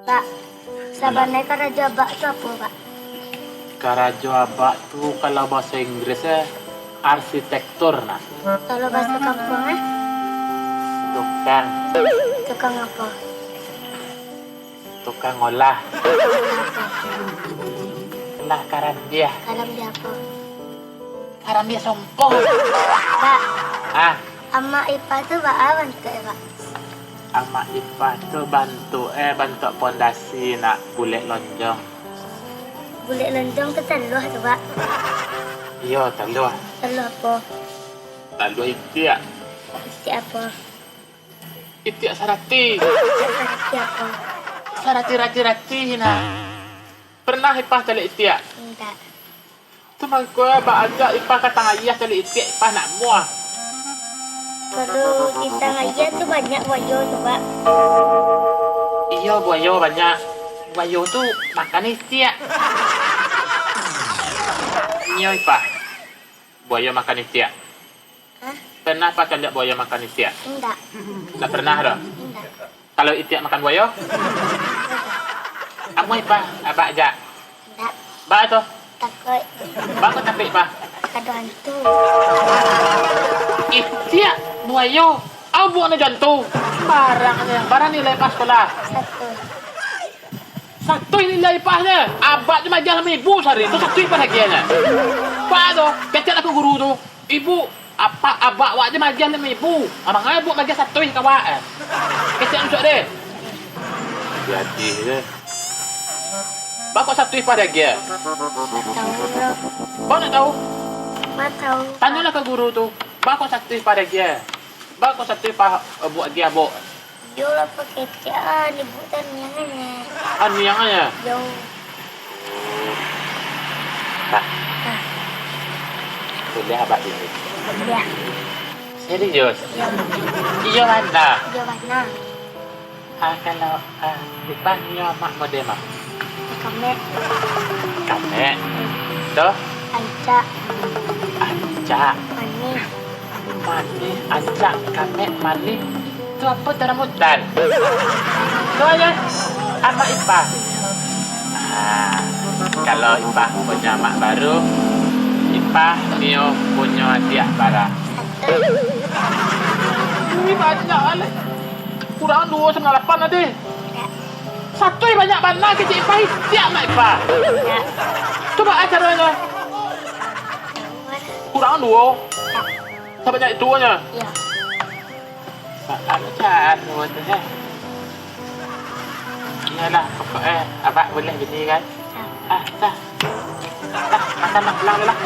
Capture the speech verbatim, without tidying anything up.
Pak, sabananyo karajo abak tu apo, Pak? Karajo abak tu, kalau bahaso Inggris, eh, arsitektur, nah. Kalau bahaso kampuang, eh? Tukang. Tukang apo? Tukang olah. Tukang olah apo? Olah karambiah. Karambiah apo? Karambiah sompoh. Pak. Ah. Amak ipah tu baa bantuak e, Pak? Amak ipah tu bantuak e, bantuak pondasi nak bulek lonjong. Bulek lonjong tu taluah tu, Pak? Iyo, taluah. Taluah apo? Taluah itiak. Itiak apo? Itiak sarati. Itiak sarati apo? Sarati rati-rati, nah. Pernah ipah taliak itiak? Indak. Tu mangko baa jak ipah ka tangah aia taliak itiak, ipah nak muah. Kalau di tangah aia tu banyak buayo tu, Pak. Iyo, buayo banyak. Buayo tu makan itiak. Iyo, ipah. Buayo makan itiak. Hah? Pernah ipah taliak buayo makan itiak? Indak. Ndak pernah doh? Indak. Kalau itiak makan buayo? Amuah ipah, abak jak. Indak. Baa tu? Takuik. Baa kok takuik, ipah? Ado hantu. Itiak, buayo, abuak nyo jo hantu. Sembarang se. Bara nilai ipah sakolah? Satu. Satu nilai ipah se. Abak tu magiah limo ribu sahari tu, satu ipah agiahnyo. Baa tu? Kecek lah ka guru tu. Ibu, apak, abak awak se magiah limo ribu. Amangai ibu magiah satu ka awak, eh. Kecek musuak deh. Jadi deh. Baa kok satu ipah diagiah? Ndak tahu, Bro. Baa ndak tahu? Ndak tahu. Tanyolah ka guru tu. Baa kok satu ipah diagiah? Baa kok satu ipah, eh, abak agiah, abak? Iyo lah, Pak, kecek an, ibu tu aniang aja. Aniang aja? Yo. Pak. Hah? Buliah abak dulu? Buliah. Serius? Iyo. Iyo bana? Iyo bana. Ah, kalau, ah, ipah nyo amak model ma? Kamek. Kamek. Tu? Ancak. Ancak. Manih. Manih, ancak, kamek, manih. Tu apo tu, rambutan? Tu aja. Amak ipah. Ah, kalau ipah punyo amak baru, ipah nio punyo adiak bara? Satu. Ih, banyak aleh. Kurang duo sambilan lapan tadi. Satu banyak bana kecek ipah, itiak amak ipah. Tu baa caronyo? Kurang duo. Sabanyak itu aja. Iyo. Baa caro tu, eh? Iyolah, pokok, eh, abak buliah bini kan? Ah, dah. Dah, makan lah, pulang dulu lah.